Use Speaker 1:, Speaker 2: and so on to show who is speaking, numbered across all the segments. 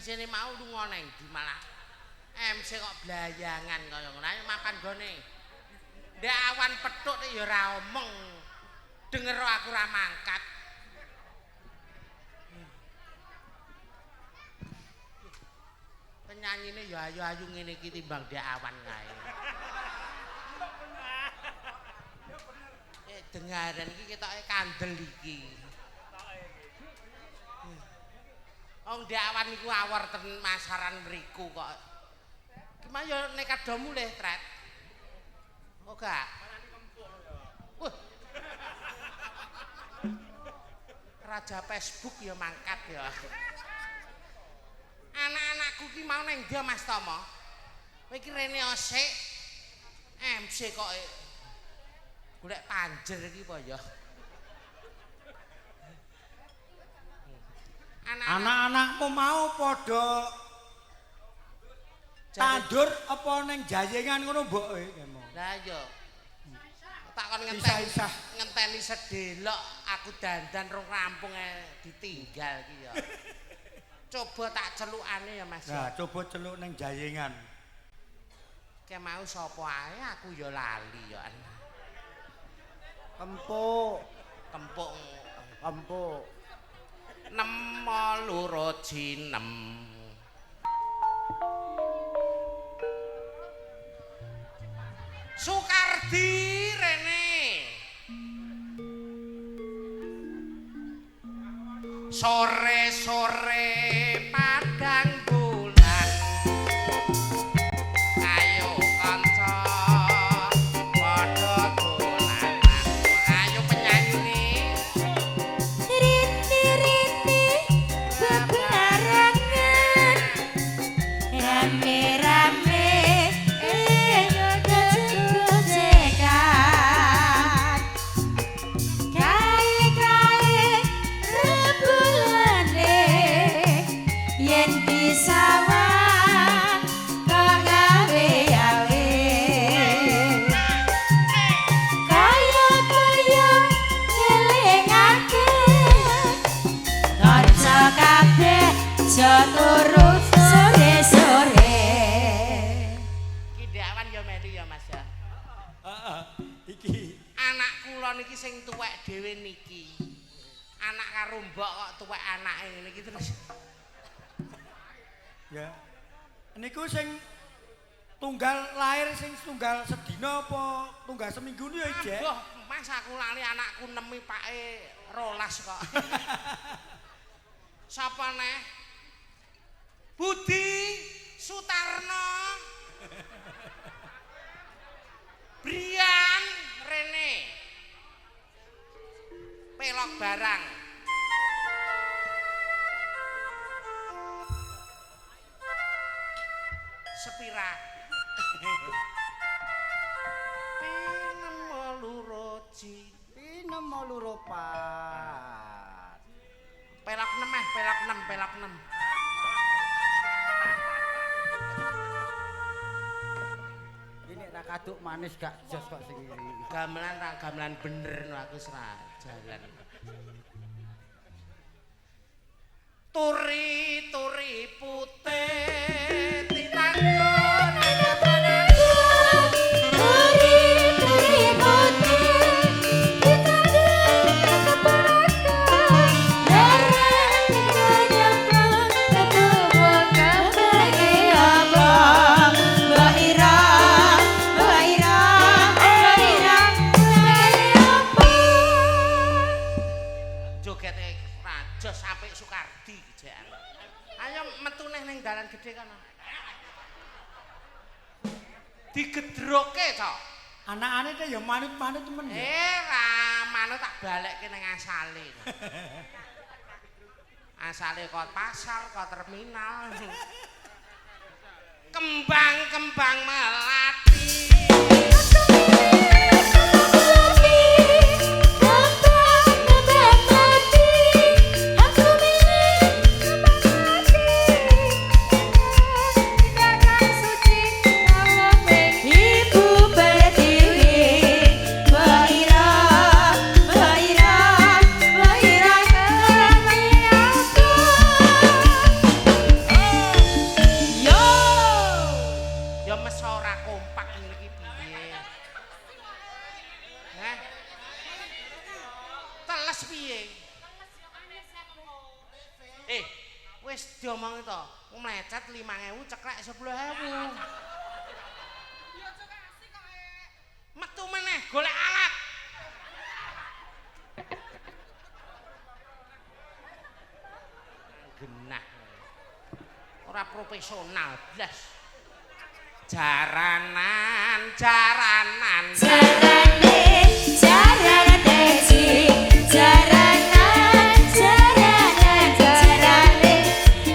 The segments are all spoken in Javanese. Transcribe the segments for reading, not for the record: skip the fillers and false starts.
Speaker 1: MC-ne mau lunga nang ndi malah MC kok blayangan kaya ngono. Ayo mapan gone. Ndek awan petuk ya ora omong. Denger aku ora mangkat. Penyanyine ya ayu-ayu ngene iki timbang ndek awan kae. Dengaren iki ketoke kandel iki. Wong ndek awan iku awor ten masaran mriku kok. Ki mah ya nekat do mulih, Tret. Oh gak? Wah. Raja Facebook ya mangkat ya. Anak-anakku ki mau nang ndi Mas Tomo? Kowe iki rene osik MC kok golek panjer iki apa ya?
Speaker 2: Anak-anakmu mau padha tandur apa ning jayengan ngono mbok e.
Speaker 1: Lah iya. Tak kon ngenteni sedelok aku dandan rong rampung ditinggal iki ya. Coba tak celukane ya Mas.
Speaker 2: Lah coba celuk ning jayengan.
Speaker 1: Ke mau sapa ae aku ya lali ya.
Speaker 3: Kempuk.
Speaker 1: Kempuk.
Speaker 3: Kempuk.
Speaker 1: 6 loro jinem. Sukardi rene. Sore-sore padang bulan. Ayo kanca padha dolanan. Ayo penyanyine.
Speaker 4: Riti-riti bebarengan. Rame-rame gojekan. Kae-kae rebulane yen disawang kok gawe-gawe. Kaya-kaya ngelingake kanca kabeh aja turu sore-sore.
Speaker 1: Ki ndek awan ya melu ya Mas ya.
Speaker 2: Heeh. Iki
Speaker 1: anak kula niki sing tuwek dhewe niki. Anak karo mbok kok tuwek anake ngene iki terus.
Speaker 2: Ya. Niku sing tunggal lahir sing tunggal sedina apa tunggal seminggu niku ya ijek.
Speaker 1: Mbah, Mas aku lali anakku 6 pake 12 kok. Sapa neh? Budi Sutarno. Brian rene. Pelok barang. Sepira? Pinemo loro ji.
Speaker 3: Pinemo loro pat.
Speaker 1: Pelok 6 eh, pelok 6, pelok 6.
Speaker 3: Ini ra kaduk manis gak jos kok sing iki.
Speaker 1: Gamelan ra gamelan bener no aku wis ra jalan. Turi-turi putih ditandur
Speaker 4: Turi-turi putih ditandur kepanakan. Dereng nyemplung ketuwa kabeh apa. Mbak Ira, Mbak Ira, Mbak Ira, kabeh apa.
Speaker 1: Jogete raja sampai Sukardi jekan. Ayo metu neh ning dalan gedhe kono. Digedroke to.
Speaker 2: Anakane te ya manut-manut temen ya.
Speaker 1: Ra manut tak balekke ning asale. Asale kok pasar, kok terminal. Kembang-kembang melati.
Speaker 4: Ibu Pertiwi, Mbak Ira, Mbak Ira, Mbak Ira, aku.
Speaker 1: Teles piye? Wis diomongi to, mlecet 5.000 ceklek 10.000. Metu meneh golek alat. Genah. Ora profesional blas. Jaranan, jaranan.
Speaker 4: Jarane, jaranan desi, jaranan, jaranan, jarane,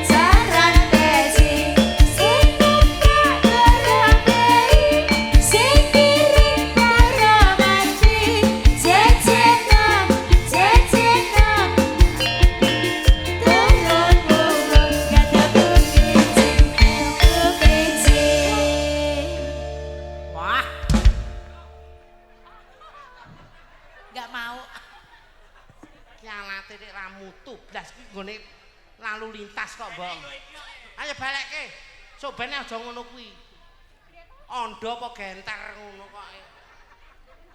Speaker 4: jaran desi. Sing buka berambei, sing kiri para mati, jejenan, jejenan. Turun murun kata bukit, bukit.
Speaker 3: Wah,
Speaker 5: Enggak mau.
Speaker 1: Ki alate nek ra mutu blas ki nggone lalu lintas kok, Mbok. Ayo balekke. Sok ben aja ngono kuwi. Ondo apa genter ngono kok.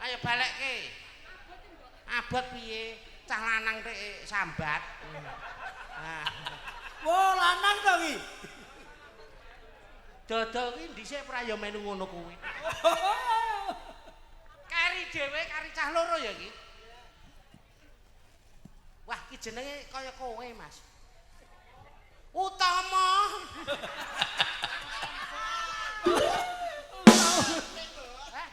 Speaker 1: Ayo balekke. Abot piye? Cah lanang tek sambat. Nah,
Speaker 2: Wo lanang to ki.
Speaker 1: dodol kuwi dhisik ora ya melu ngono kuwi. Kari dhewe kari cah loro ya iki. Wah, iki jenenge kaya kowe, Mas. Utama. Hah?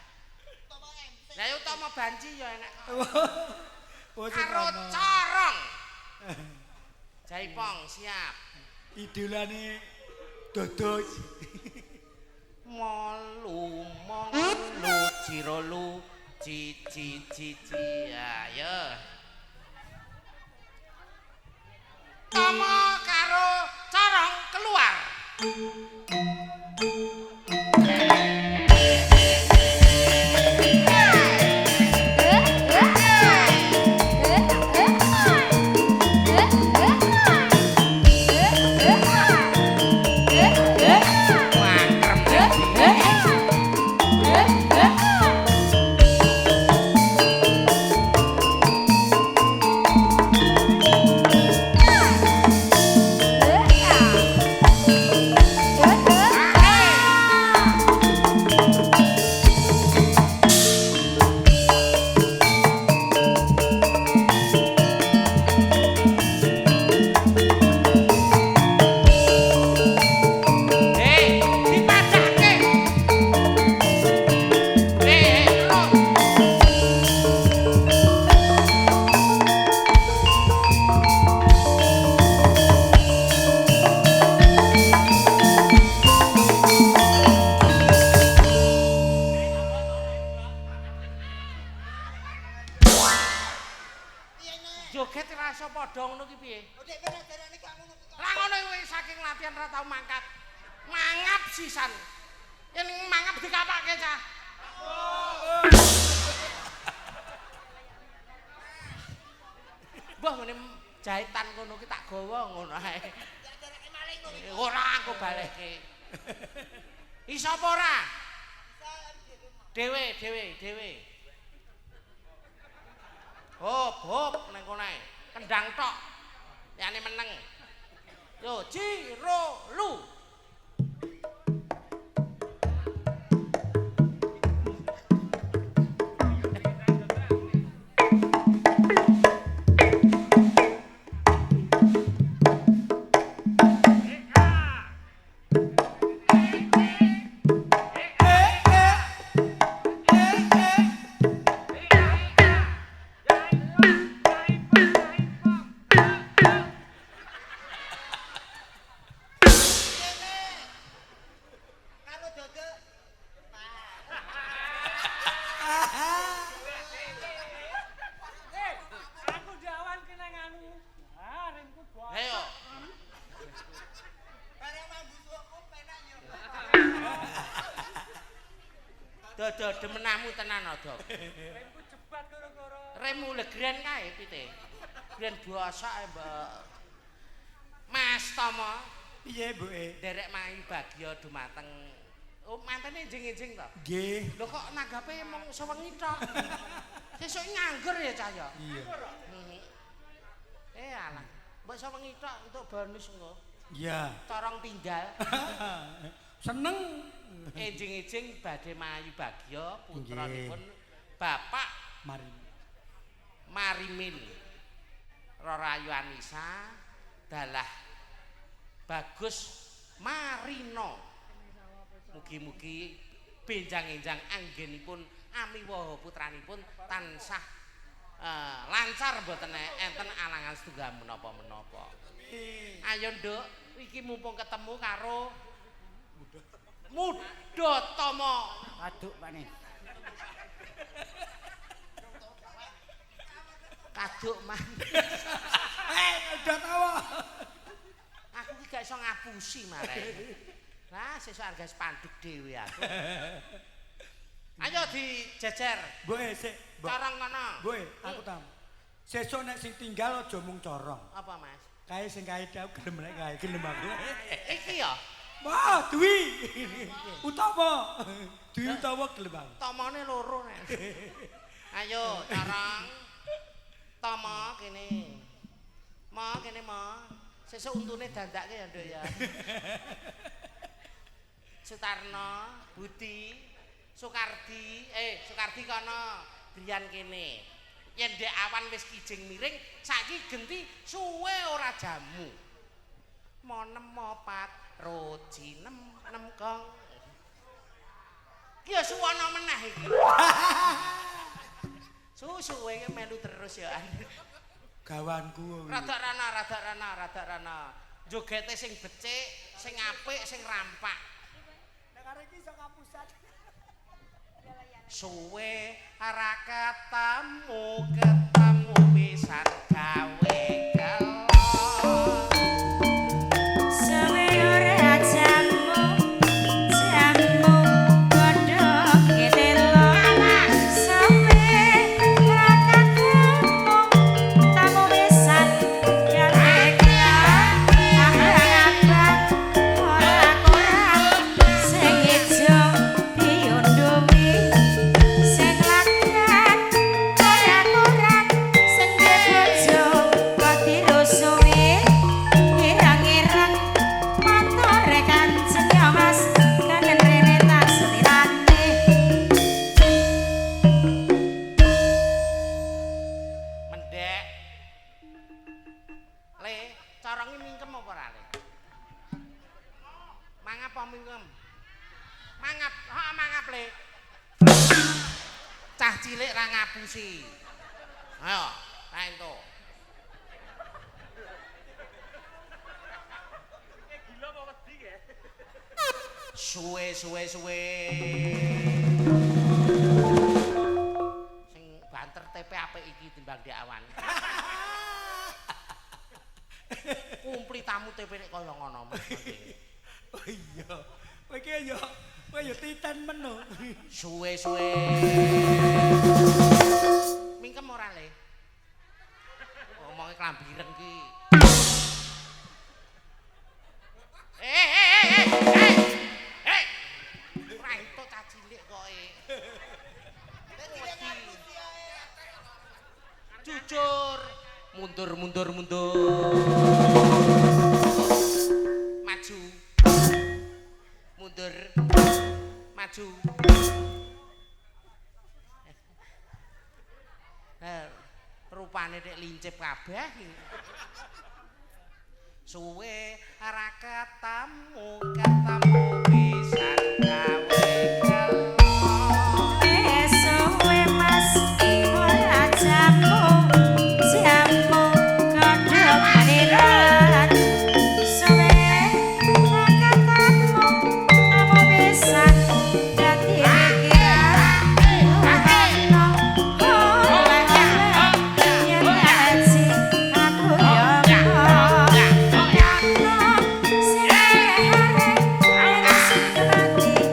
Speaker 1: Lah ya utama banci ya enak kok.
Speaker 2: Oh, sing
Speaker 1: Karo
Speaker 2: ana.
Speaker 1: corong. Jaipong siap.
Speaker 2: Idolane Dodo.
Speaker 1: Molu molu jirolu cici cici ayo. Tama karo corong keluar. Wangkrem. Eh, dipadake. Eh, terus. Joget ora iso padha ngono ki piye? Lah ngono kuwi saking latihan ora tau mangkat. Mangap sisan. Yen mangap dikapake cah. Mbah ngene jahitan kono ki tak gawa ngono ae. Ora aku balekke. Iso apa ora? Dhewe, dhewe, dhewe. Hop, hop nang kono ae. Kendang tok. Liyane meneng. Yo, ji, ro, lu.
Speaker 6: Aku dawan kena nganu. Ah, remku bos.
Speaker 1: Ayo. Dodo demenamu tenan Dok.
Speaker 6: Remku jebat gara-gara.
Speaker 1: Remu legren kae pite. Gren bosok ae, Mbak. Mas Tomo,
Speaker 2: Piye, Mboke?
Speaker 1: nderek mayu bagya dumateng. Oh, mantene enjing-enjing to?
Speaker 2: Nggih.
Speaker 1: Lho kok nanggape mung sewengi tok. Sesuk nganggur ya, Cah ya?
Speaker 2: Iya.
Speaker 1: Eh alah. Mbok iso wengi tok entuk bonus engko.
Speaker 2: Iya.
Speaker 1: Corong tinggal.
Speaker 2: Seneng.
Speaker 1: Enjing-enjing badhe mayu bagya putranipun Bapak
Speaker 2: Mari.
Speaker 1: Marimin. Roro Ayu Anisa dalah Bagus Marino. Mugi-mugi benjang-enjang anggenipun amiwaha putranipun tansah lancar mboten enten alangan setunggal menapa-menapa. Ayo Nduk, iki mumpung ketemu karo Mudhatama.
Speaker 3: Kaduk manis.
Speaker 1: Kaduk manis.
Speaker 2: Eh, udah tawa.
Speaker 1: Aku ki gak iso ngapusi marek. Lah sesuk arep spanduk dhewe aku. Ayo dijejer.
Speaker 2: Mboke sik, Mbok.
Speaker 1: Corong kono.
Speaker 2: Mboke, aku tam. Sesuk nek sing tinggal aja mung corong.
Speaker 1: Apa, Mas?
Speaker 2: Kae sing kae aku gelem nek kae gelem aku.
Speaker 1: Iki ya
Speaker 2: Wah, Dwi. Utama. Dwi utawa gelem aku.
Speaker 1: Tomone loro nek. Ayo, corong. Tomo kene. Mo kene mo. Sesuk untune dandake ya, Nduk ya. Sutarno, Budi, Sukardi, Sukardi kono, Brian kene. Yen ndek awan wis kijing miring, saiki genti suwe ora jamu. Mo nem mopat, roji nem nem gong. Ki ya suwana meneh iki. Susuwe iki melu terus ya.
Speaker 2: Gawanku.
Speaker 1: Rada rana, rada rana, rada rana. Jogete sing becik, sing apik, sing rampak.
Speaker 2: Nek arek iki iso kapusan.
Speaker 1: Suwe ora ketemu, ketemu pisan gawe gelo.
Speaker 4: Suwe ora jamu, jamu godhong ketelo. Suwe ora ketemu, tamu pisan gawe gelo. Abang-abang ora-ora sing ijo diondowi. Sing lanang ora-ora sing bojo kok dirusuhi. Ireng-ireng motore kanceng ya Mas, kanen rene tak setirane.
Speaker 1: Mendek. Le, coronge mingkem apa ora, Le? Mangap apa mingkem? Mangap, heeh mangap, Le. Cah cilik ra ngapusi. Ayo, ra entuk. Suwe suwe suwe. Sing banter TP apik iki timbang ndek awan. Kumpli tamu TP nek kaya ngono Mas.
Speaker 2: Oh iya. Kowe iki ya kowe ya titen men lho.
Speaker 1: Suwe suwe. Mingkem ora, Le? Omonge klambi ireng ki. Eh eh eh eh eh. Eh. Ora entuk cah cilik kok e. Jujur, mundur mundur mundur. Maju. Mundur. Maju. Rupane nek lincip kabeh. Suwe ora ketemu, ketemu pisan gawe gelo.
Speaker 4: Suwe Mas ora jamu, jamu godhong aniran. Suwe ora ketemu, tamu pisan dadi pikiran. Ora yen ngaji aku ya kok. Sing arek sing mati.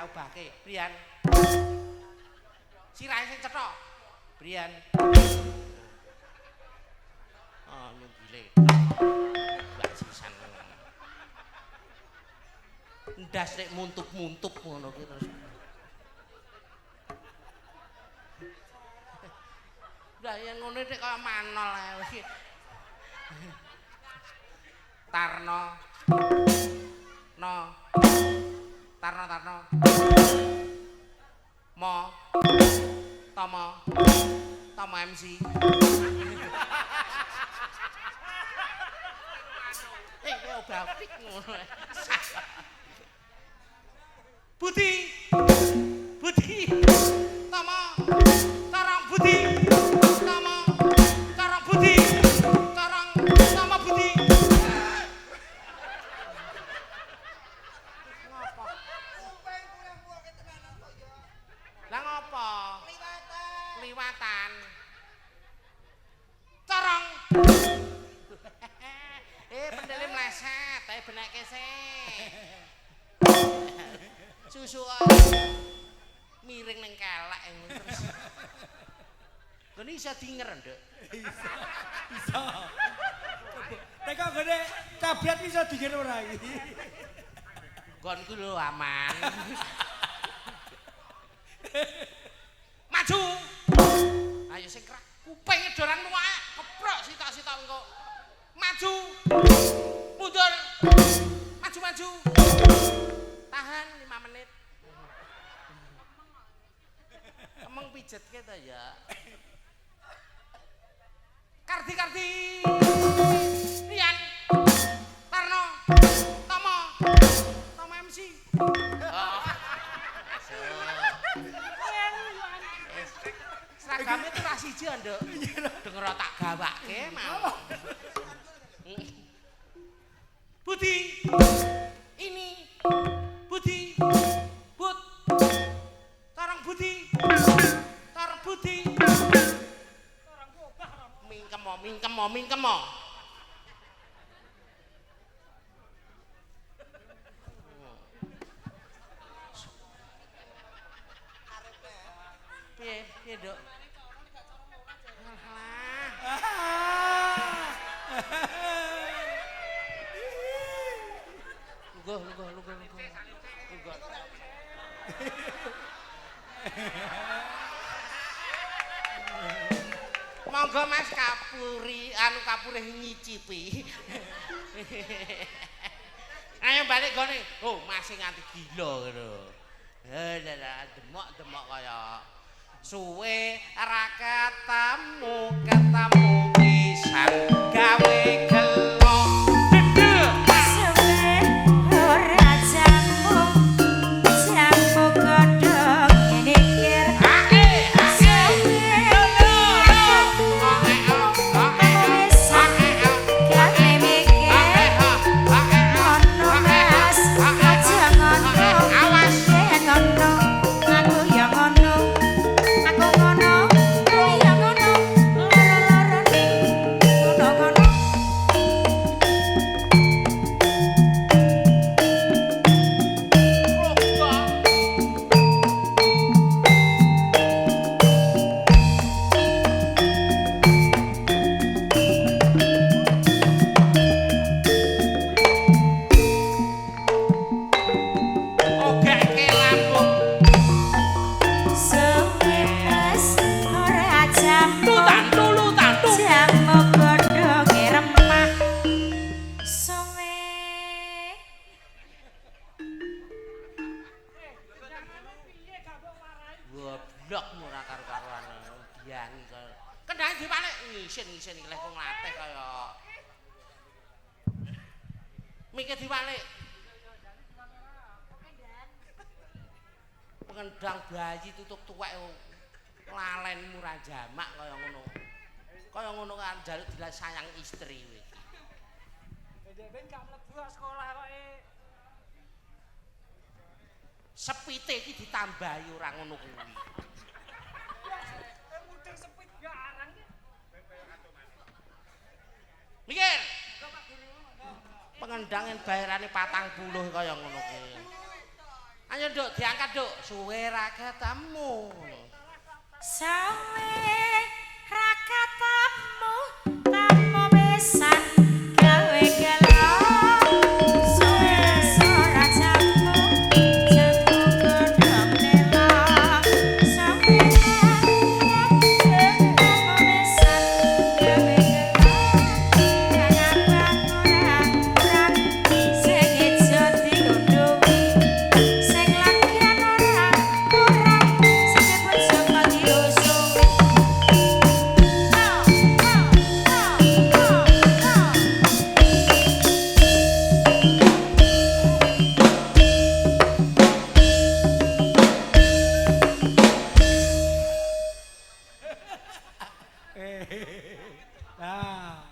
Speaker 1: Tak obahke. Priyan. Sirahe sing cethok. Priyan. Oh, nyunggile. Mbak sisan. Ndas nek muntup-muntup ngono ki terus. Lah yang ngono nek kaya manol ae. Tarno. No. Tarno Tarno. Mo. Tomo. Tomo MC. Eh, obah-obik ngono. Budi. Budi. Tomo. Tarang Budi. Tomo. Tarang Budi. Tarang Tomo Budi. Ngopo? Lah ngopo? Liwatan. Corong. Pendele meleset, ae benekke sik. Susu miring ning kelek ngono terus. Gone iso dinger, Nduk.
Speaker 2: Iso. Iso. Teko gone tablet iso dinger ora iki?
Speaker 1: Nggonku lho aman. Maju. Ayo sing kerak kuping doran nuwake keprok sitok-sitok engko. Maju. Mundur. Maju-maju. Tahan 5 menit. Emang pijetke ta ya. Kardi-kardi. Rian. Tarno. Tomo. Tomo MC. Oh. Seragame itu ra siji, Nduk. Denger tak gawake mau. Budi. Ini. Budi. But. Tarang Budi. Tarang Budi. Mingkemo, mingkemo, mingkemo. Piye, piye, Nduk? Alah. Lungguh, lungguh, lungguh, lungguh. Lungguh. Monggo Mas Kapuri, anu kapurih nyicipi. Ayo balik gone. Oh, masih nganti gila ngono. Eh, lah demok-demok kaya suwe ra ketemu, ketemu pisan gawe gelo. Dedek.
Speaker 4: Suwe ora jamu, jamu godhong nyikir.
Speaker 1: Ake, ake.
Speaker 4: Gawe mikir. Ngono Mas, aja ngono.
Speaker 1: Awas.
Speaker 4: Yen ngono, aku ya ngono. Aku ngono, kowe ya ngono. Loro-lorone ngono-ngono.
Speaker 1: Ogake lambung.
Speaker 4: Suwe Mas, ora jamu.
Speaker 1: Tantu lu tantu.
Speaker 4: Jamu godhonge remah. Suwe.
Speaker 1: Goblok ora karo-karuan diangi kaya. Kendhange dibalik ngisin-ngisin iki lek nglatih kaya. Mikir diwalik. Pengendang bayi tutuk tuwek lalen murah jamak kaya ngono. Kaya ngono kan njaluk dilas sayang istri kowe iki.
Speaker 6: Dek ben gak mlebu sekolah kok e.
Speaker 1: Sepite iki ditambahi ora ngono kuwi.
Speaker 6: Mudeng sepit garang.
Speaker 1: Mikir. Pengendangan bayarane 40 kaya ngono kuwi. Ayo Nduk, diangkat Nduk. Suwe ra ketemu.
Speaker 4: Sawe ra ketemu, tamu pisan gawe gelo. Suwe ora jamu, jamu godhong telo. Sawe ra ketemu pisan gawe gelo. Kang ora kurang, sing ijo diundhuwi. Sing lagian ora kurang, sing bojo diusuwi.
Speaker 2: Nah.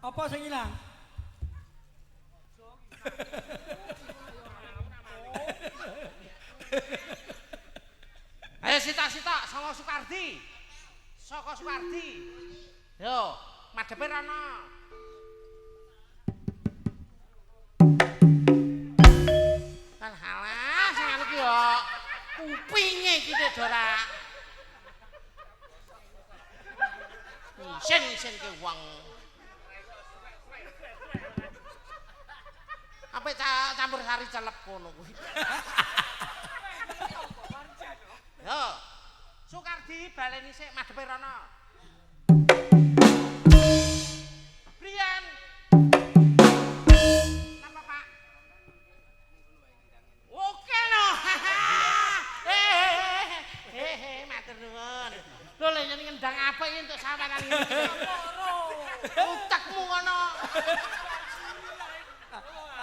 Speaker 2: Apa sing ilang?
Speaker 1: Ayo sitok-sitok saka Sukardi. Saka Sukardi. Yo, madhepe rono. Alah, sing anu ki yo kupinge iki do ora. Isin-isin ke wong. Apik campur sari celep kono kuwi. Yo. Sukardi baleni sik madhepe rono. Brian. Napa, Pak? Oke no. Hehehe, matur nuwun. Lho lha yen ngendang apik iki entuk saweran ngene iki. Utekmu ngono.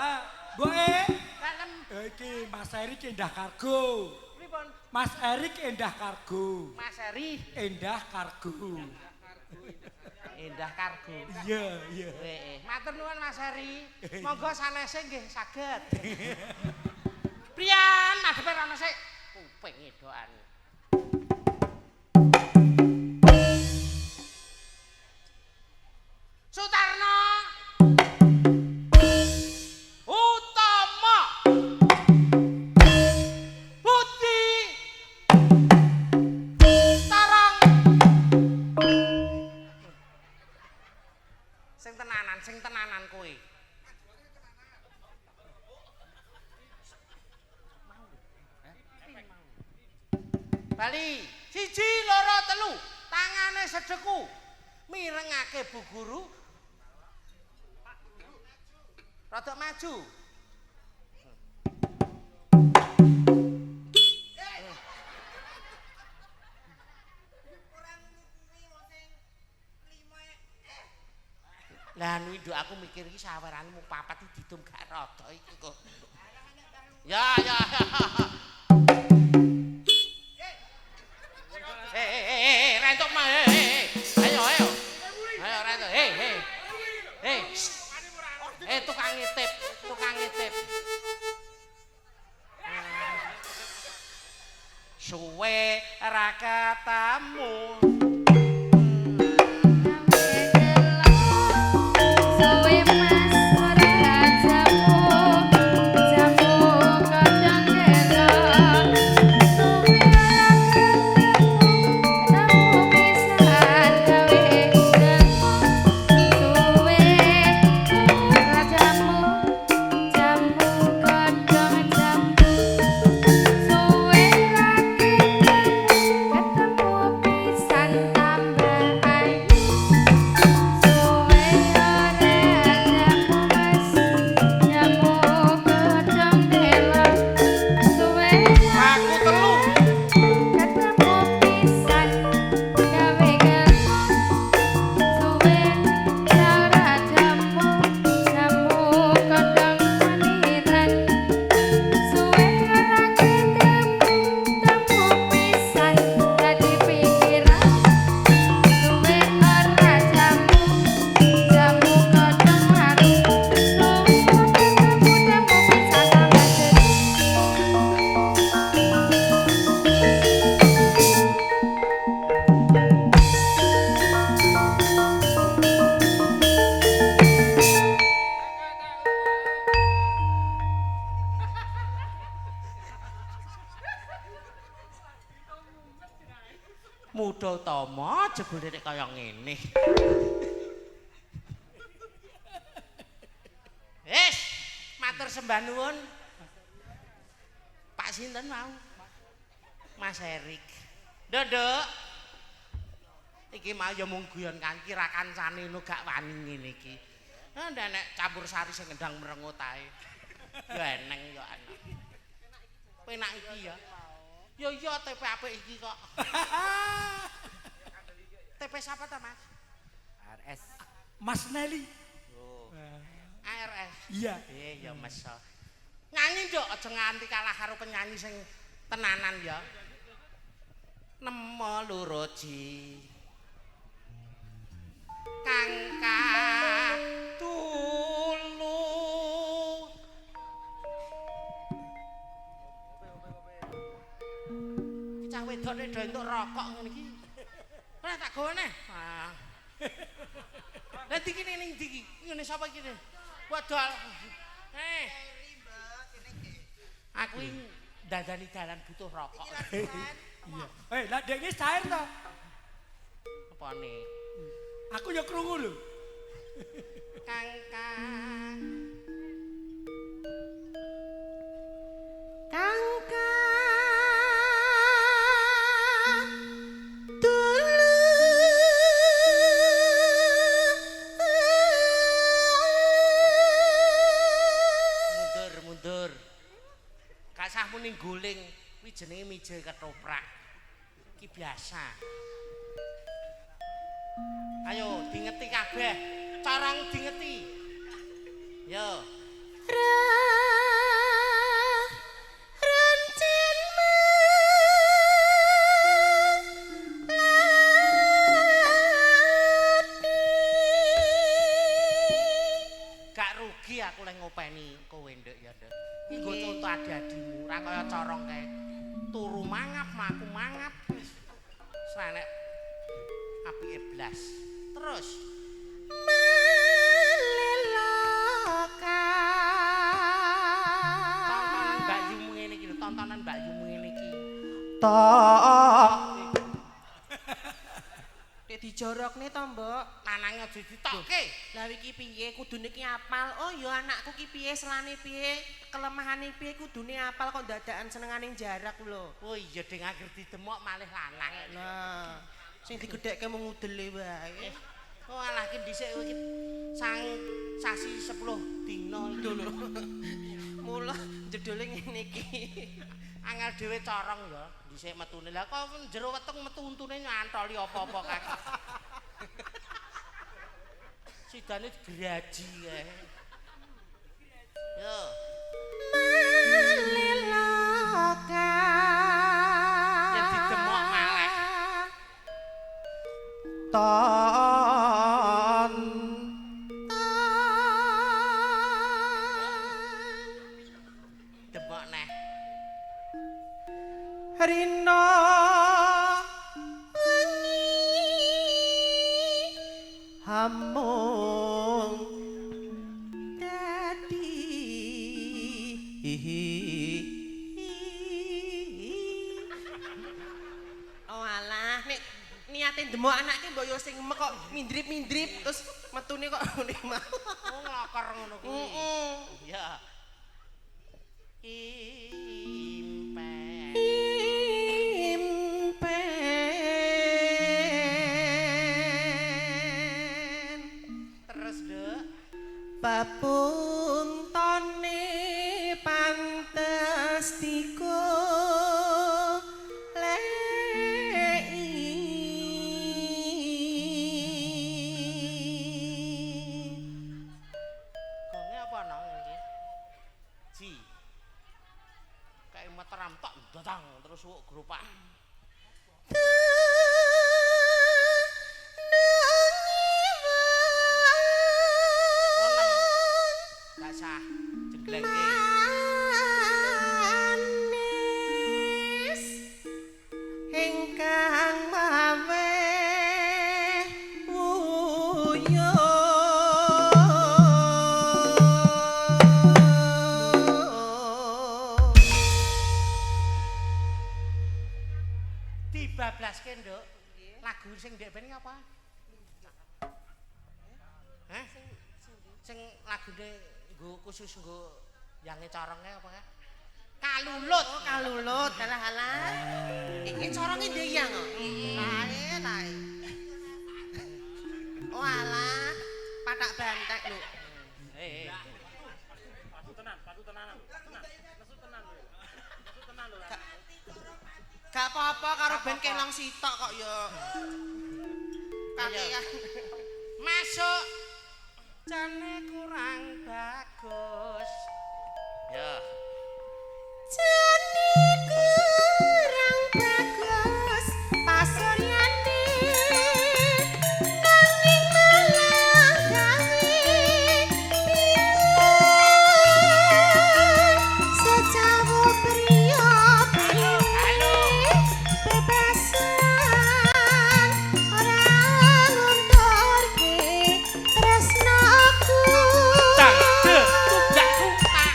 Speaker 2: Ah, mboke.
Speaker 1: Dalem
Speaker 2: Iki Mas Erik Endah Kargo.
Speaker 1: pripun?
Speaker 2: Mas Erik Endah Kargo.
Speaker 1: Mas Eri
Speaker 2: Endah Kargo.
Speaker 1: Endah Kargo.
Speaker 2: Iya, iya.
Speaker 1: Heeh. Matur nuwun Mas Heri. Monggo sanese nggih saged. Priyan, madhepe rono sik. Kuping edokan. Sutarno. Utama. Budi. Tarang. Sing tenanan kowe. Bali, 1 2 3, tangane sedeku. Mirengake Bu Guru. Rada maju. Lah anu nduk aku mikir iki saweranmu papat iki didum gak rada iki kok. Ya ya. Eh, rentuk mah. Ayo ayo. Ayo rentuk. Eh. Eh tukang ngitip, tukang ngitip. Suwe ra ketemu.
Speaker 7: Suwe mas ora jamu, jamu godhong telo. Suwe ora ketemu, ketemu pisan gawe gelo. Suwe ora jamu, jamu godhong jambu. Suwe ra ketemu, ketemu pisan
Speaker 1: Jebule nek kaya ngene. Wis, matur sembah nuwun. Pak sinten mau? Mas Erik. Nduk. Iki mau ya mung guyon kan kira kancane nu gak wani ngene iki. Ndak nek campur sari sing ngendang merengut ae. Ya eneng ya anak. Penak iki ya. Ya iya TP apik iki kok. TP sapa ta, Mas?
Speaker 3: RS.
Speaker 2: Mas Nelly.
Speaker 1: Oh. ARS.
Speaker 2: Iya.
Speaker 1: Ya meso. Nyanyi nduk, aja nganti kalah karo penyanyi sing tenanan ya. Nemo loro ji. Kang katulu. Cah wedok nek do entuk rokok ngene iki. Ora tak gawe neh. Ah. Lah ndi iki ning ndi iki? Ngene sapa iki? Wadol. Eh. Aku iki dandani dalan butuh rokok.
Speaker 2: Iya. Eh, lah dek iki cair to.
Speaker 1: Apane?
Speaker 2: Aku ya krungu lho.
Speaker 1: Kang kang.
Speaker 4: Kang dulu.
Speaker 1: Mundur, mundur. Gak sah muni guling, kuwi jenenge mijil ketoprak. Iki biasa. Ayo dingeti kabeh. Corong dingeti. Yo.
Speaker 4: Rencen
Speaker 1: Gak rugi aku lek ngopeni kowe nduk ya, Nduk. Iki nggo conto adi-adimu, ora kaya corong kae. Turu mangap, mlaku mangap wis. Sanek apike blas. Terus tontonan Mbak Yumu ngene iki lho, tontonan Mbak Yumu ngene iki.
Speaker 3: Tok.
Speaker 8: Nek dijorokne to, Mbok.
Speaker 1: Lanange aja ditokke.
Speaker 8: Lah iki piye kudune ki apal. Oh ya anakku ki piye selane piye, kelemahane piye kudune apal kok dadakan senengane jarak lho.
Speaker 1: Oh iya ding anggere didemok malih lanang.
Speaker 8: Lah, sing digedhekke mung udele wae.
Speaker 1: Oh alah ki dhisik kowe iki sang sasi 10 dina iki
Speaker 8: lho. Mula jedule ngene iki.
Speaker 1: Angel dhewe corong ya dhisik metune. Lah kok jero weteng metu untune nyantoli apa-apa kae. Sidane digraji kae. Yo.
Speaker 8: Maliloka.
Speaker 1: Yen didemok maleh.
Speaker 8: Ton.
Speaker 1: Demok neh.
Speaker 8: Rina wengi hamung dadi. Oh alah nek niate ndemok anake mbok yo sing mek kok mindrip-mindrip terus metune kok ngene mau.
Speaker 1: Oh nglokor ngono kuwi.
Speaker 8: Heeh.
Speaker 1: Ya. Impen.
Speaker 8: Impen.
Speaker 1: Terus, Nduk.
Speaker 8: Pepuntone pantes diku lei.
Speaker 1: Gonge apa ana iki? Ji. Kayak meteram tok datang terus wuk gropak. Oh, nem. Gak sah jenglengke.
Speaker 8: Manis ingkang maweh wuyung.
Speaker 1: Dibablaske, Nduk. Lagi Lagu sing ndek ben apa? Hah? Sing lagune nggo khusus nggo yange coronge apa kae? Kalulut.
Speaker 8: Oh, kalulut, halah-halah. Iki coronge ndeyang kok. Lae, lae. Oh alah, patak bantek lho.
Speaker 1: Eh.
Speaker 6: Padu tenan, padu tenanan. Tenan. Nesu tenan lho. Nesu tenan lho.
Speaker 8: Gak apa-apa karo ben kelong sitok kok ya. Kakean.
Speaker 1: Masuk. Jane kurang bagus. Ya.
Speaker 4: Jane kurang bagus pasuryane nanging malah gawe bingung sejawu priya
Speaker 1: Halo.
Speaker 4: bebasan ora ngunturke tresnaku.
Speaker 1: Tang de tunggak tak.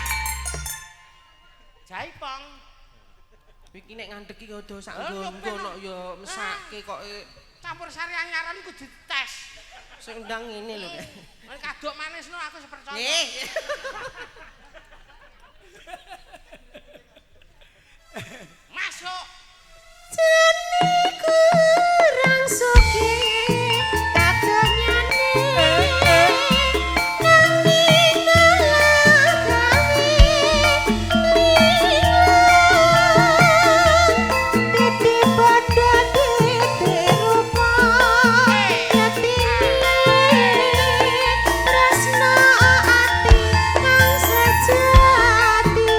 Speaker 1: Jaipong.
Speaker 8: Iki nek ngandhek iki kudu sak
Speaker 1: Lah, yo
Speaker 8: nggon-nggon kok ya mesake kok
Speaker 1: Campur sari anyaran kudu dites.
Speaker 8: Sing ndang ngene lho.
Speaker 1: Nek kaduk manis no aku sepercaya.
Speaker 8: Nggih.
Speaker 1: Masuk.
Speaker 4: Jane kurang sugih kadonyane nanging malah gawe linglung titi padha titi rupa yatine tresna ati kang sejati.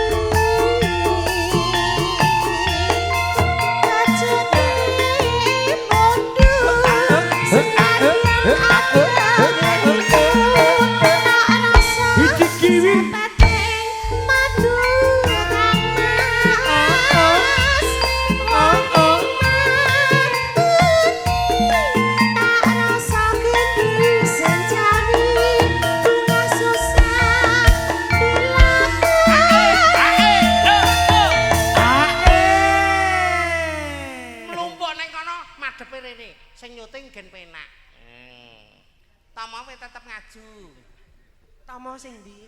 Speaker 2: Hiji kiwi.
Speaker 1: Mlumpuk neng kono madhepe rene. Sing nyuting gen penak. Tomo kowe tetep ngaju.
Speaker 8: Tomo sing ndi?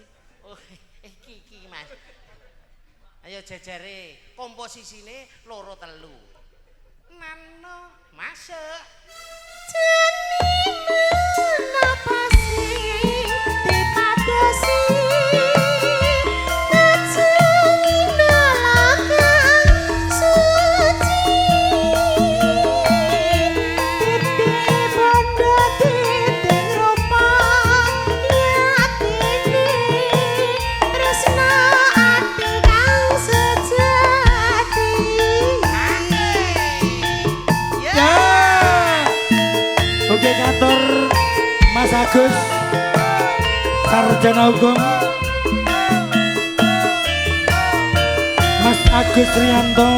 Speaker 1: Oh, iki iki Mas. Ayo jejere, komposisine loro telu. Nano masuk.
Speaker 2: Ya. Oke katur Mas Agus Sarjana Hukum Mas Agus Rianto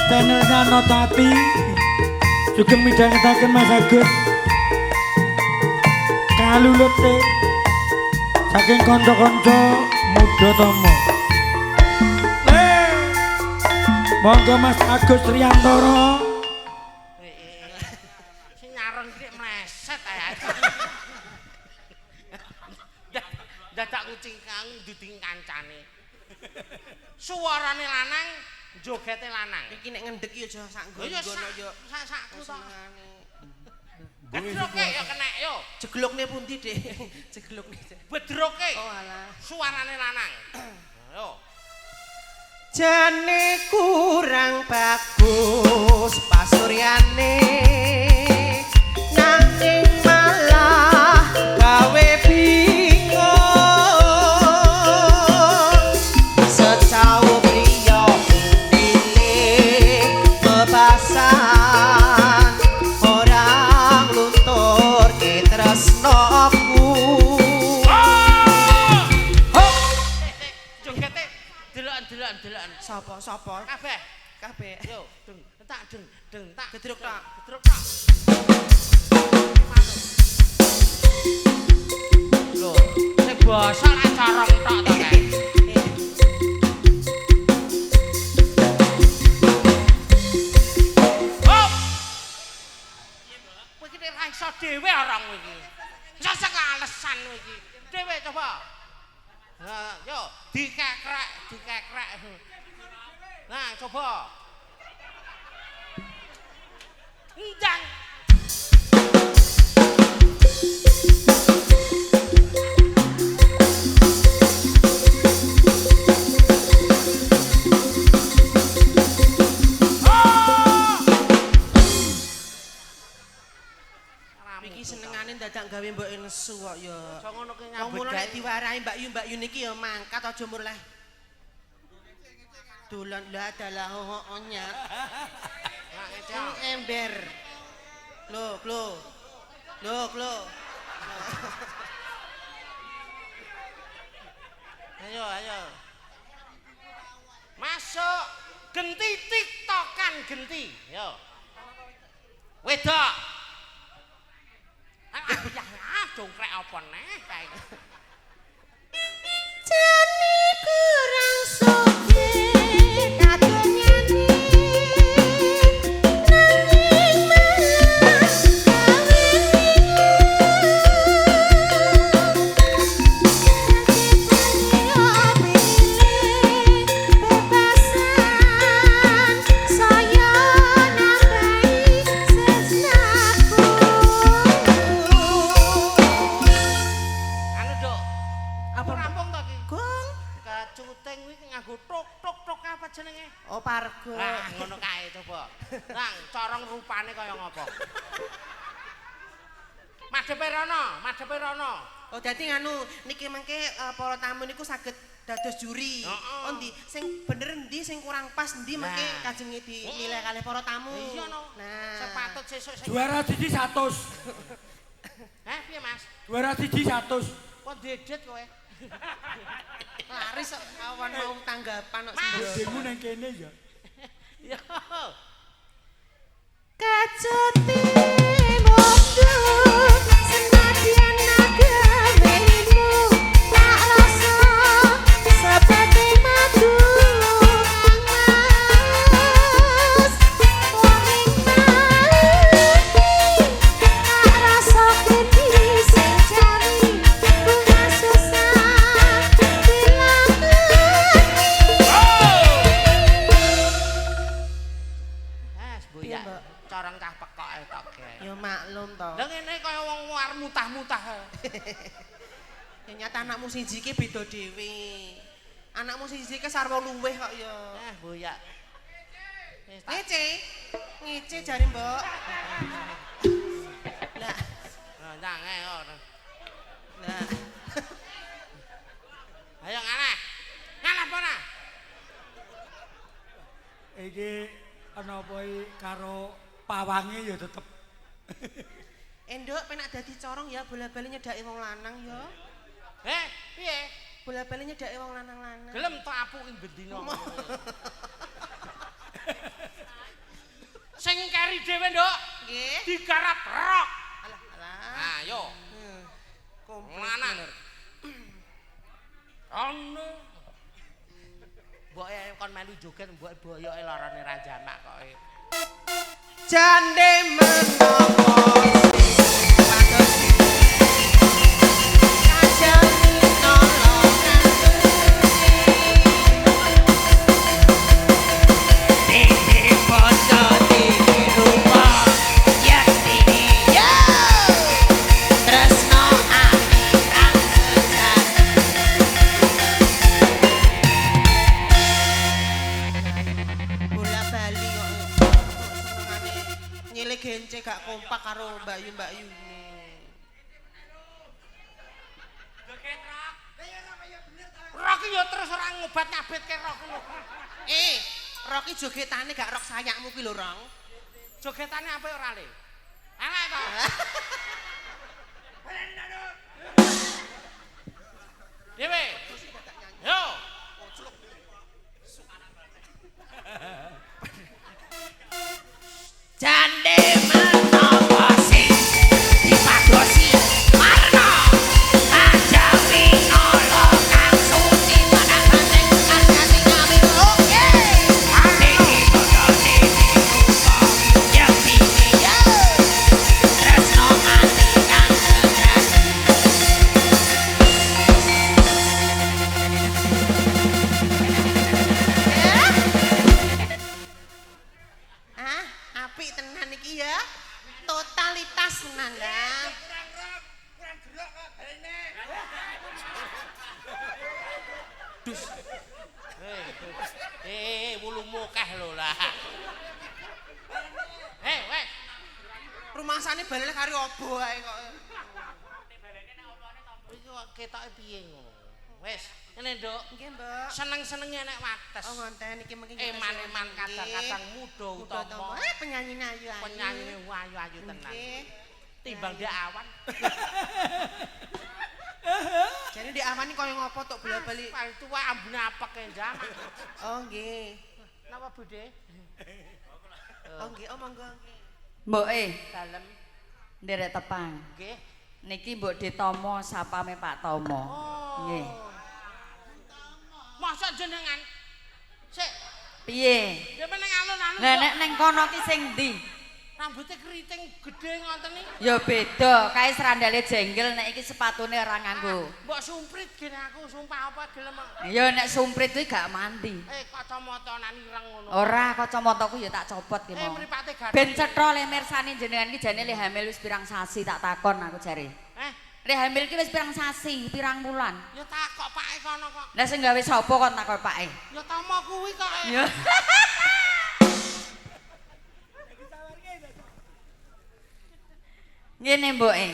Speaker 2: channelnya Notati juga midhangetaken Mas Agus kalulut saking kanca-kanca muda tomo. Monggo Mas Agus Riantoro.
Speaker 1: Sing nyareng iki mleset ae. Dadak kucing kang nduding kancane. Suarane lanang, jogete lanang.
Speaker 8: Iki nek ngendhek ya aja sak
Speaker 1: Lho ya
Speaker 8: nggon-nggon ya.
Speaker 1: sak-sakku to.
Speaker 8: Senengane.
Speaker 1: Bedroke ya kenek yo.
Speaker 8: Jeglokne pundi, Dik? Jeglokne.
Speaker 1: Bedroke.
Speaker 8: Oh alah.
Speaker 1: Suarane lanang. Ayo.
Speaker 8: Jane kurang bagus pasuryane nanging malah gawe bingung secau priya pilih bebasan ora nglunturke tresnaku.
Speaker 1: Jogete deloken-deloken.
Speaker 8: Sapa sapa?
Speaker 1: Kabeh.
Speaker 8: Kabeh.
Speaker 1: Yo, deng tak deng deng tak.
Speaker 8: Gedruk tok.
Speaker 1: Gedruk tok. Lho, sing basa lak corong tok to kae. Hop. Dhewe coba. Nah, yo dikekrek, dikekrek. Nah, coba. Ndang.
Speaker 8: Iki senengane dadak gawe mboke nesu kok ya.
Speaker 1: Aja ngono ki
Speaker 8: Wong
Speaker 1: nyambut
Speaker 8: mula nek
Speaker 1: gawe.
Speaker 8: diwarahi Mbak Yu, Mbak Yu niki ya mangkat aja mur leh. Dolan lah dalah ho-honya.
Speaker 1: Nah,
Speaker 8: Ini ember. Lho, lho. Lho, lho.
Speaker 1: Ayo, ayo. Masuk genti tiktokan genti. Yo. Wedok. Ah, dongkrek apa neh kae.
Speaker 4: Jane kurang sugih kadonyane nanging malah gawe bebasan saya nambahi sesnaku.
Speaker 1: Anu, Duk.
Speaker 8: Apa, Mbak?
Speaker 1: Rampung to ki?
Speaker 8: Gong.
Speaker 1: Kecuting kuwi nganggo tok tok tok apa jenenge?
Speaker 8: Oh, pargo.
Speaker 1: Lah, ngono kae coba. Nang corong rupane kaya ngopo? Madhepe rono, madhepe rono.
Speaker 8: Oh, dadi nganu niki mengke para tamu niku saged dados juri.
Speaker 1: Heeh.
Speaker 8: Oh, ndi sing bener ndi sing kurang pas ndi mengke
Speaker 1: Nah.
Speaker 8: kajenge dinilai kalih para tamu.
Speaker 1: Iya no.
Speaker 8: Nah.
Speaker 1: Sepatut sesuk sing
Speaker 2: Juara siji 100.
Speaker 1: Heh, piye Mas?
Speaker 2: Juara siji 100.
Speaker 1: Kok dedet kowe?
Speaker 8: Laris kok awan mau tanggapan kok
Speaker 1: Mas.
Speaker 8: sembrono.
Speaker 2: Demu nang kene ya.
Speaker 1: Yo.
Speaker 4: Kacuti mundur senadyan nagawemu tak rasa seperti madu kang mas wong ing ati tak rasa geni sing jari bunga susah dilakoni.
Speaker 1: Mas,
Speaker 8: Piye,
Speaker 1: boyak.
Speaker 8: Mbak?
Speaker 1: Corong cah pekoke tok ge.
Speaker 8: Ya maklum to.
Speaker 1: Lah ngene kaya wong arep mutah-mutah.
Speaker 8: Ya nyata anakmu siji ki beda dhewe. Anakmu siji ki sarwa luweh kok ya.
Speaker 1: Eh, boyak. Wis tak
Speaker 8: Ngece. Ngece jare, Mbok. Lah,
Speaker 1: ndang ae ora.
Speaker 8: lah.
Speaker 1: Ayo ngalah. Ngalah apa ora?
Speaker 2: Iki ana apa iki karo pawange ya tetep.
Speaker 8: Enduk penak dadi corong ya bola-bali nyedaki wong lanang ya.
Speaker 1: Eh, piye?
Speaker 8: Bola-bali nyedaki wong lanang-lanang.
Speaker 1: Gelem tok apuki bendina. Sing keri dhewe, Nduk.
Speaker 8: Nggih.
Speaker 1: Digarap rok.
Speaker 8: Alah, alah.
Speaker 1: Ayo.
Speaker 8: Komplit
Speaker 1: Lanang.
Speaker 8: bener.
Speaker 1: Ono. Mboke kon melu joget mboke boyoke larane ra jamak kok.
Speaker 8: Jande menapa sing pados kajeng nolong
Speaker 5: Dene padha dirupa yektine yo tresno ati kang sejati.
Speaker 8: Bola bali kok senengane nyilih gence gak kompak karo Mbak Yu Mbak Yu.
Speaker 1: Rok ki ya terus ora ngobat nyabetke rok lho.
Speaker 8: Eh, Rocky jogetane gak rok sayakmu ki lho, Rong.
Speaker 1: Jogetane apik ora le? Elek to. Dhewe. Yo.
Speaker 5: Jande menapa sing dipadosi marna kajawi nala kang suci padha banteng kang ngawi oke ane padha dene rupa yektine yo tresno ati kang sejati.
Speaker 1: Wedhus. Wulumu akeh lho lah. Wes.
Speaker 8: Rumasane balene kari obo ae kok.
Speaker 1: Iki kok ketoke piye ngono. Wes, ngene Nduk.
Speaker 8: Nggih, Mbok.
Speaker 1: Seneng-senenge nek wates.
Speaker 8: Oh, ngonten iki mengki
Speaker 1: Eman-eman kadang-kadang muda utama.
Speaker 8: Penyanyine ayu-ayu.
Speaker 1: Penyanyine ayu-ayu tenan.
Speaker 8: Nggih.
Speaker 1: Timbang ndek awan.
Speaker 8: Jane ndek awan iki kaya ngopo tok bola-bali.
Speaker 1: Paling tuwa ambune apeke jamak.
Speaker 8: Oh, nggih.
Speaker 1: Napa Bude?
Speaker 8: Oh, nggih, oh monggo nggih.
Speaker 5: Mboke
Speaker 1: Dalem.
Speaker 5: nderek tepang.
Speaker 1: Nggih.
Speaker 5: Niki Mbok Detomo sapame Pak Tomo.
Speaker 1: Oh.
Speaker 5: Nggih.
Speaker 1: Masa jenengan sik
Speaker 5: Piye?
Speaker 1: jenengan ning alun-alun.
Speaker 5: Lah nek ning kono ki sing ndi?
Speaker 1: Rambutnya keriting gede ngoten iki.
Speaker 5: Ya beda, kae srandale jenggel nek iki sepatune ora nganggo.
Speaker 1: Mbok sumprit gene aku sumpah apa gelem.
Speaker 5: Ya nek sumprit kuwi gak mandi.
Speaker 1: Kacamatanan ireng ngono.
Speaker 5: Ora, kacamataku ya tak copot ki mau.
Speaker 1: Mripate gathuk.
Speaker 5: Ben cetha le mirsani jenengan iki jane le hamil wis pirang sasi tak takon aku jare. Le hamil ki wis pirang sasi, pirang wulan.
Speaker 1: Ya takok pake kono kok.
Speaker 5: Lah sing gawe sapa kon takon pake?
Speaker 1: Ya tomo kuwi kok.
Speaker 5: Ya. Ngene mboke.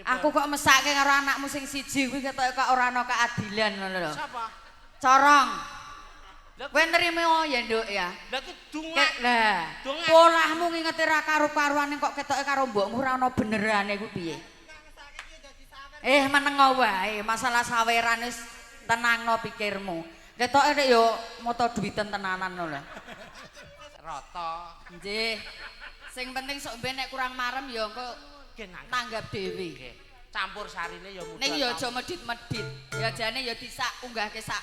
Speaker 5: Aku kok mesake karo anakmu sing siji kuwi ketoke kok ora ana keadilan ngono lho.
Speaker 1: Sapa?
Speaker 5: Corong. Kowe nrimo ya, Nduk ya.
Speaker 1: Lah ki dungan.
Speaker 5: Lah, polahmu ngingeti ra karo-karuane kok ketoke karo mbokmu ora ana benerane kuwi piye? Menengo wae, masalah saweran wis tenangno pikirmu. Ketoke nek yo moto duwiten tenanan lho.
Speaker 1: Rata.
Speaker 5: Nggih. Sing penting sok ben nek kurang marem ya engko tanggap dhewe.
Speaker 1: Nggih. Campur sarine ya mudah.
Speaker 5: Ning ya aja medhit-medhit. Ya jane ya disak unggahke sak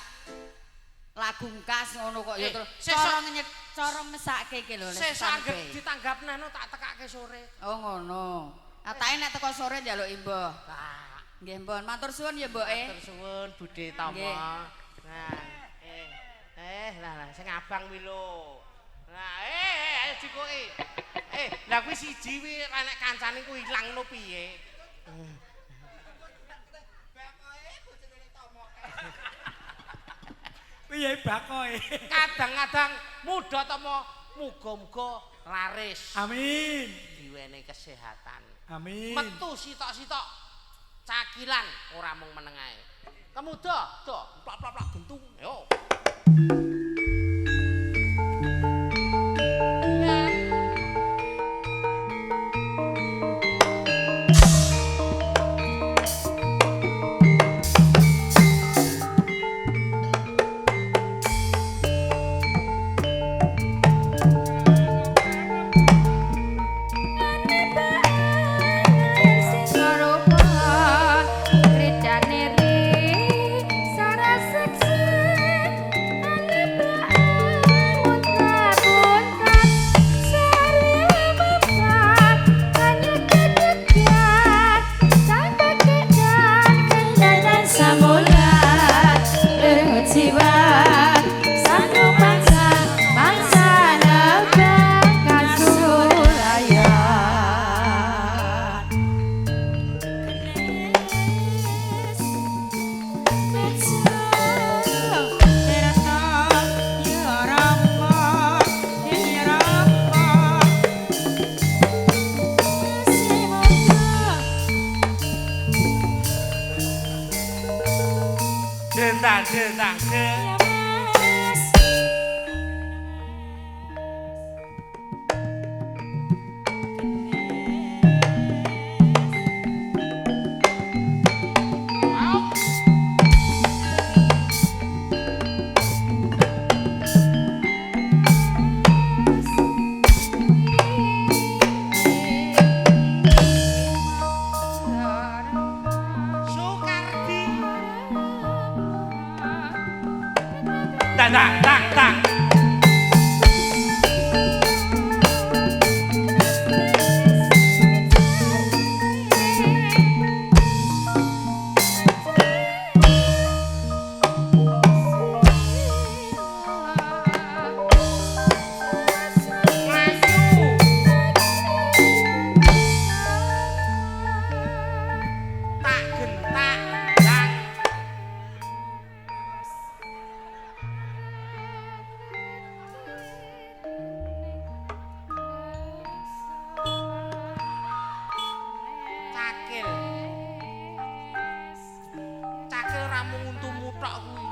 Speaker 5: lagu khas ngono kok ya terus cara mesake iki lho.
Speaker 1: Sesuk anggere ditanggap nehno tak tekake sore.
Speaker 5: Oh ngono. Atake nek teko sore njaluk imbuh. Nggih, Mbon. Matur suwun ya, Mboke.
Speaker 1: Matur suwun Bude Tomo. Nah, lah sing abang kuwi lho. Nah, ayo dikoki. Lah kuwi siji kuwi nek kancane kuwi ilang no piye?
Speaker 2: Piye bakoe?
Speaker 1: Kadang-kadang muda tomo muga-muga laris.
Speaker 2: Amin.
Speaker 1: Diwenehi kesehatan.
Speaker 2: Amin.
Speaker 1: Metu sitok-sitok cakilan ora mung meneng ae. Kemuda, do, plak-plak-plak gentung. Yo.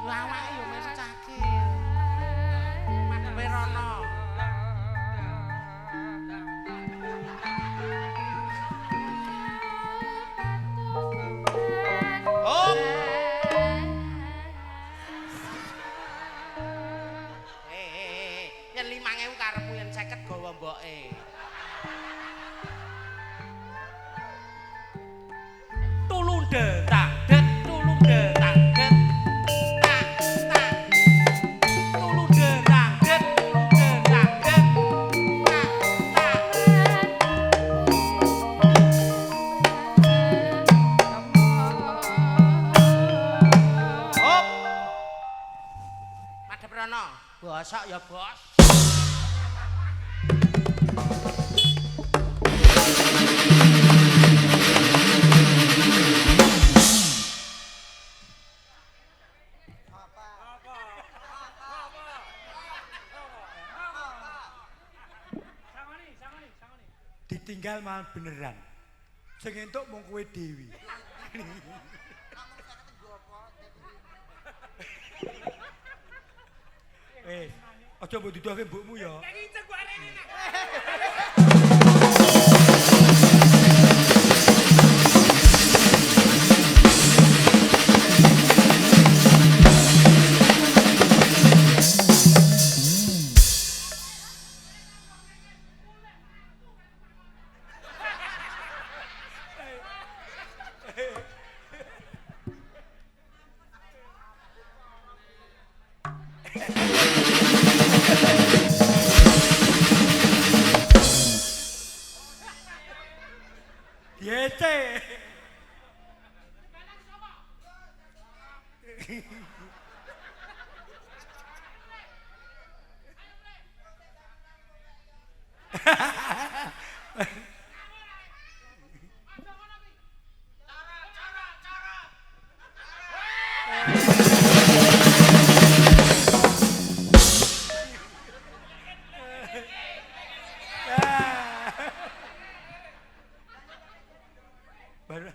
Speaker 1: Awake yo melu cakil. Madhepe rono. Hop. Yen 5.000 karepmu yen 50 gawa mboke. Tulung detang det, tulung detang det. Tak tak. Tulung detang det, tulung detang det. Tak tak. Hop. Madhep rono. Bosok ya, Bos.
Speaker 2: Ditinggal malah beneran. Sing entuk mung kowe dhewe. Wis, aja mbok duduhke mbokmu ya. Diece. Baru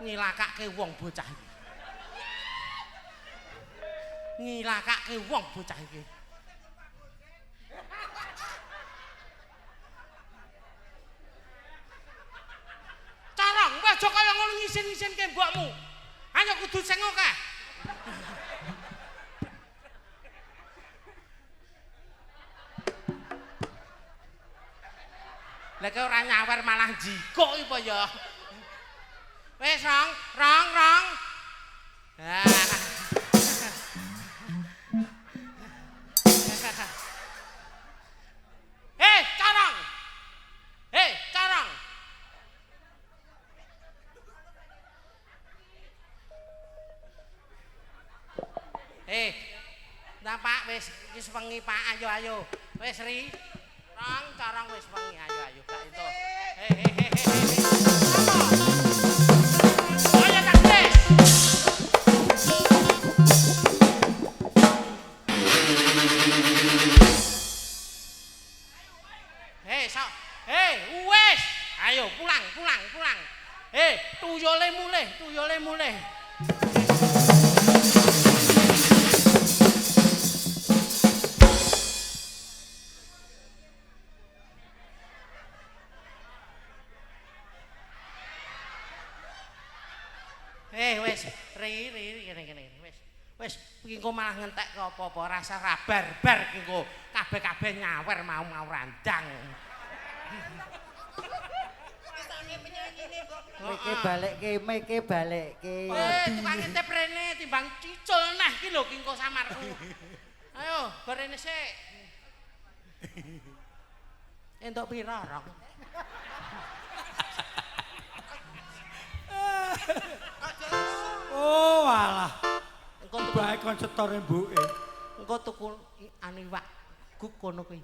Speaker 1: Nyilakake wong bocah iki. Nyilakake wong bocah iki. Carang, aja kaya ngono ngisin-ngisinke mbokmu. Ayo kudu sing akeh. Lah kowe ora nyawer malah njikuk iki apa ya? Wis rong, rong, rong. Hei, carang. Hei, carang. Nah Pak, wis wis wengi Pak, ayo ayo. Wis ri. Rong, carang wis wengi, ayo ayo gak itu. Hei hei hei hei. Ayo tak wis. Hei, sok. Hei, wis. Ayo pulang, pulang, pulang. Hei, tuyule mulih, tuyule mulih. Wis, ri ri kene kene wis. Wis iki engko malah ngentekke apa-apa rasa rabar-bar iki engko kabeh-kabeh nyawer mau-mau randang.
Speaker 3: Meke balekke, meke balekke.
Speaker 1: Tukang ngintip rene timbang cicul neh iki lho ki engko samarku. Ayo, barene sik. Entuk pira, Rong?
Speaker 2: Oh, alah.
Speaker 1: Engko tuku
Speaker 2: Bae kon setore mbuke.
Speaker 1: engko tuku anu iwak guk kono kuwi.